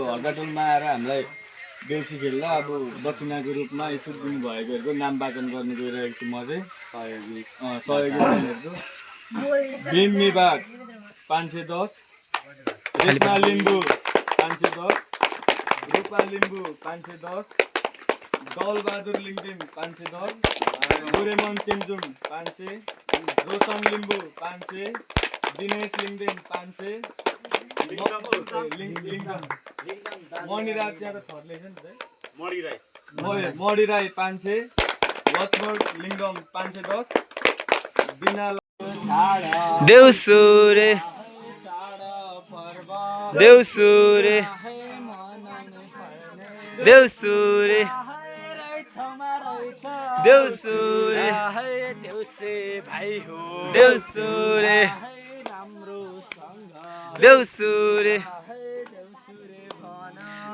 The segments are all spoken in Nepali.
हर्काटोलमा आएर हामीलाई देउसी खेल्दा अब दक्षिणाको रूपमा यसो दिनुभएकोहरूको नाम वाचन गर्न गइरहेको छु म चाहिँ सहयोगी बनेको भीम विभाग 510 रेशमा लिम्बू 510 रूपा लिम्बू 510 दौलबहादुर लिङदेन 510 गोरेमन चेम्जुम 500 रोशन लिम्बू 500 दिनेश लिङदेन 500 मणिराज चाहिँ त थर्ड लेख्छ नि त मणि राई 500 लक्ष्मण लिङ्गम 510 बिना देउसुरे देउसुरे देउसुरे देउसुरे देउसे भाइ हो देउसुरे राम्रो सँग देउसुरे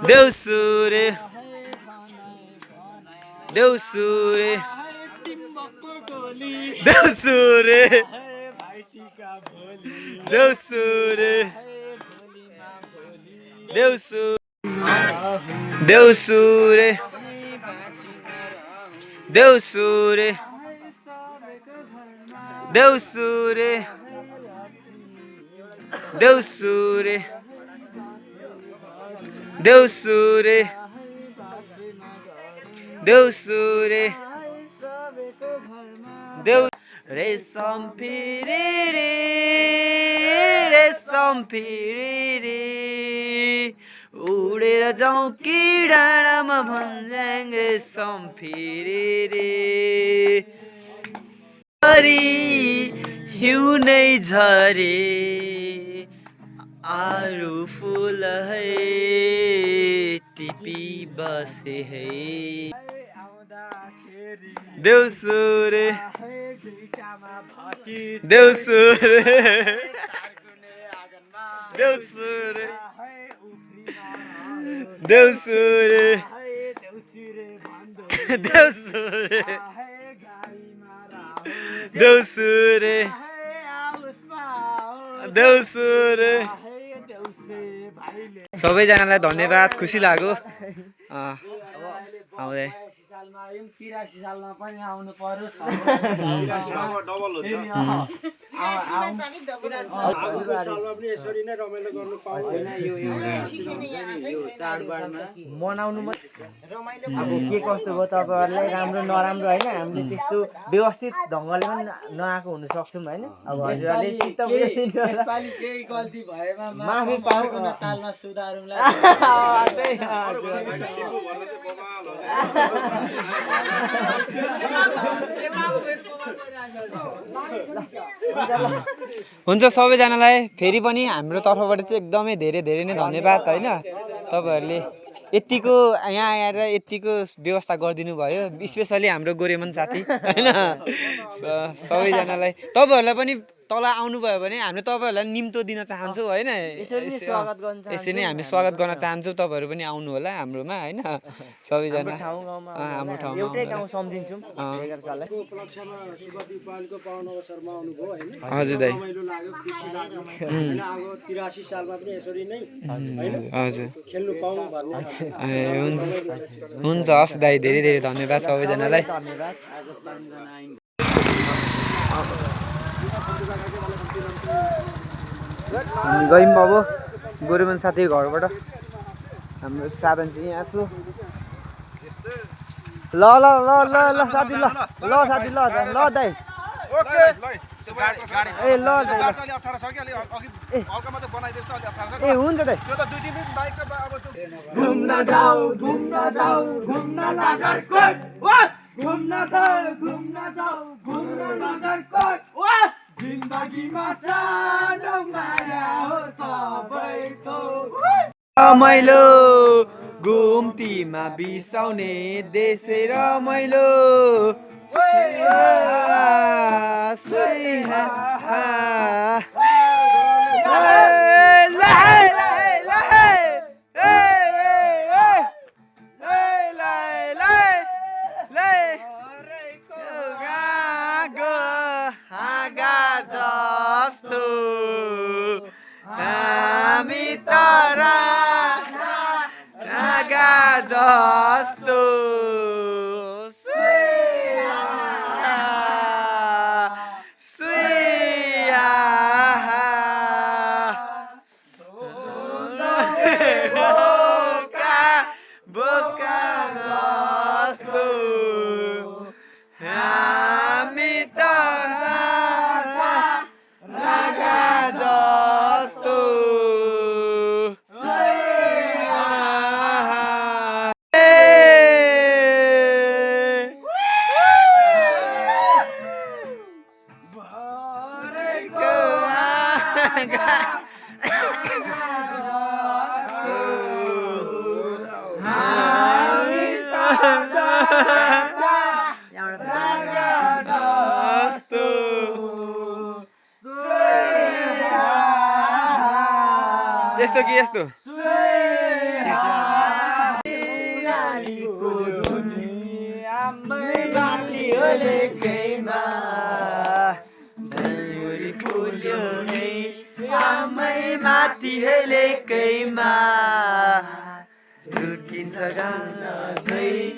देउसुरे देउसुरे देउसुरे देउसुरे देउसुरे देउसुरे देउसुरे देउसुरे देउसुरे देउसुरे देउ रेशम फिरी रेशम फिरी उडेर जाउँ कि डाँडामा भन्ज्याङ रेशम फिरी हरि हिउँ नै झरे आरु फुल है टिपी बसे है देउसुरे देउसुरे देउसुरे देउसुरे देउसुरे देउसुरे देउसुरे सबैजनालाई धन्यवाद खुसी लाग्यो आउँदै 83 सालमा पनि आउनु पर्यो मनाउनु अब के कस्तो भयो तपाईँहरूलाई राम्रो नराम्रो होइन हामीले त्यस्तो व्यवस्थित ढङ्गले पनि नआएको हुन सक्छौँ होइन अब हजुरहरूले केही गल्ती भएमा माफी पाउनु तालमा सुधारौँला हुन्छ सबैजनालाई फेरि पनि हाम्रो तर्फबाट चाहिँ एकदमै धेरै धेरै नै धन्यवाद होइन तपाईँहरूले यतिको यहाँ आएर यतिको व्यवस्था गरिदिनु भयो स्पेसली हाम्रो गोरेमन साथी होइन सबैजनालाई तपाईँहरूलाई पनि तल आउनुभयो भने हामीले तपाईँहरूलाई निम्तो दिन चाहन्छौँ होइन यसरी नै हामी स्वागत गर्न चाहन्छौँ तपाईँहरू पनि आउनु होला हाम्रोमा होइन सबैजना हाम्रो ठाउँमा एउटै गाउँ सम्झिन्छौँ हजुर दाइ हजुर हुन्छ हुन्छ हस् दाइ धेरै धेरै धन्यवाद सबैजनालाई हामी गयौँ अब गोरेमन साथीको घरबाट हाम्रो साधन चाहिँ यहाँ छु ल ल ल ल ल साथी ल ल साथी ल ल दाइ ए ल दाइ ए हुन्छ दाइ घुम्न जाऊ घुम्न जाऊ घुम्न नगरकोट घुम्न जाऊ घुम्न जाऊ घुम्न नगरकोट जिन्दगीमा सानो माया हो सबैको रमाइलो घुम्तीमा बिसाउने देशै रमाइलो जस्तो सुइया बोका जस्तो हामी त रागा जस्तो यस्तो कि यस्तो माथि हेलेकैमा झुकिन्छ गाउन चाहिँ